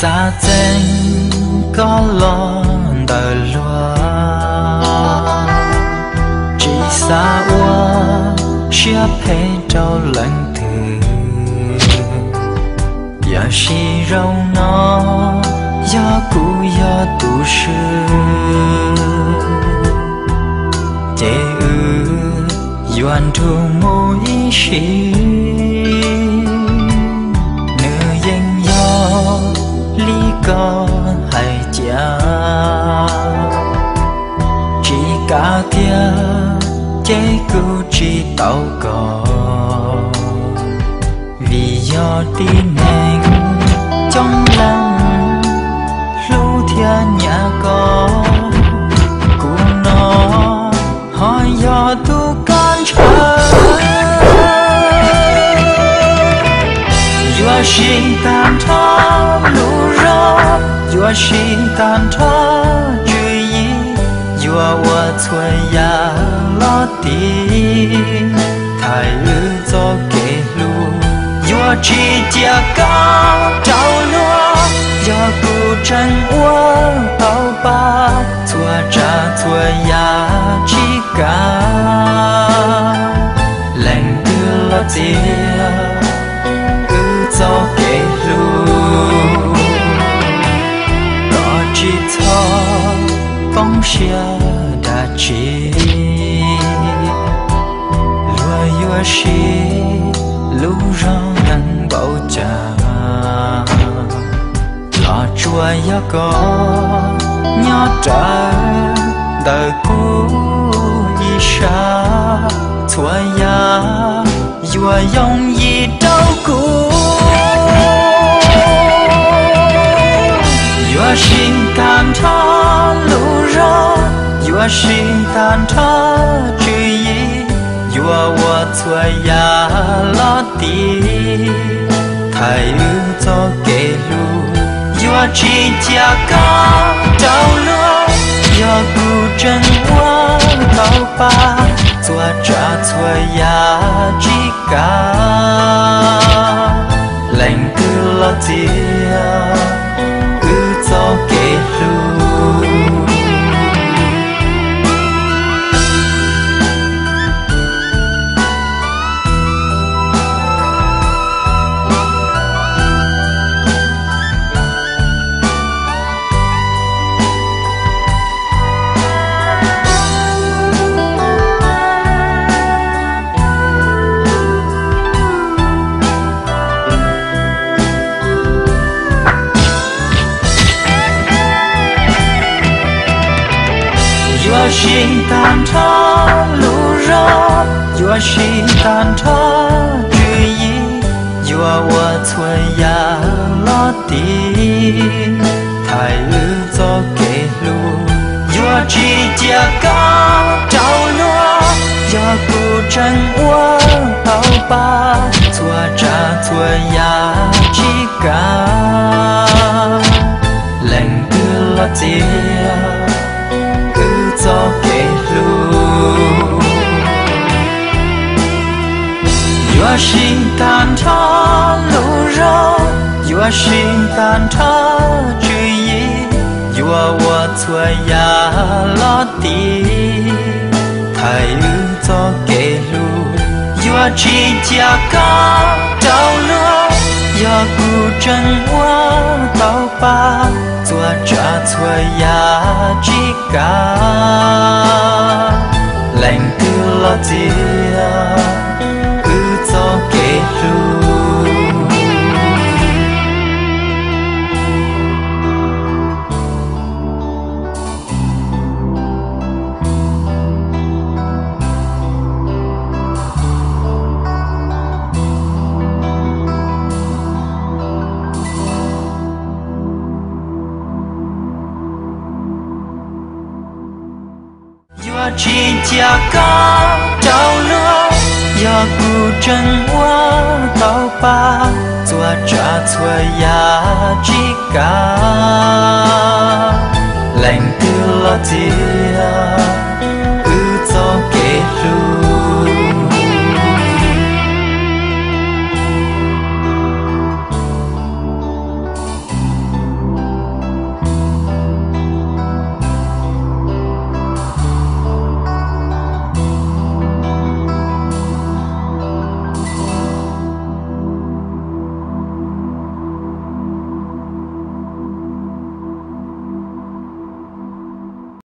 Xav txeeb koj los ntawm luag, tsis xav ua siab phem rau leej twg. Tiam sis zaum no yog kuv yog tus swb, ces wb yuav nrug mus ib sim. Nws yeej yog li koj hais cia, tsis kav tiag ces kuv tsis tau koj, vim yog tib neeg coob leej hlub thiab nyiam koj. Kuv no ho yog tus koj ntshaw, yuav sib tag nrho lub zog, yuav sib tag nrho tswv yim, yuav ua txhua yam los tiv thaiv wb txoj kev hlub. Yuav tsis cia koj rau luag, yog kuv tseem ua tau pab txhua tsav txhua yam tsis kav. Leej twg los txiav wb txoj kev hlub, koj tsis txhob poob siab dab tsi. Luag yuav siv lub zog neeg npaum cas los tsuas yog koj nyob rawv ntawm kuv ib sab. Txhua yam yuav yooj yim rau kuv, yuav sib tag nrho lub zog, yuav sib tag nrho tswv yim, yuav ua txhua yam los tiv thaiv wb txoj kev hlub. Yuav tsis cia koj rau luag, yog kuv tseem ua tau pab txhua tsav txhua yam tsis kav. Leej twg los txiav wb txoj kev hlub. Yuav sib tag nrho lub zog, yuav sib tag nrho tswv yim, yuav ua txhua yam los tiv thaiv wb txoj kev hlub. Yuav tsis cia koj rau luag, yog kuv tseem ua tau pab txhua tsav txhua yam tsis kav. Leej twg los txiav wb txoj kev hlub. Yuav sib tag nrho lub zog, yuav sib tag nrho tswv yim, yuav ua txhua yam los tiv thaiv wb txoj kev hlub. Yuav tsis cia koj rau luag, yog kuv tseem ua tau pab txhua tsav txhua yam tsis kav. Leej twg los txiav wb txoj kev hlub. Yuav tsis cia koj rau luag, yog kuv tseem ua tau pab txhua tsav txhua yam tsis kav. Leej twg los txiav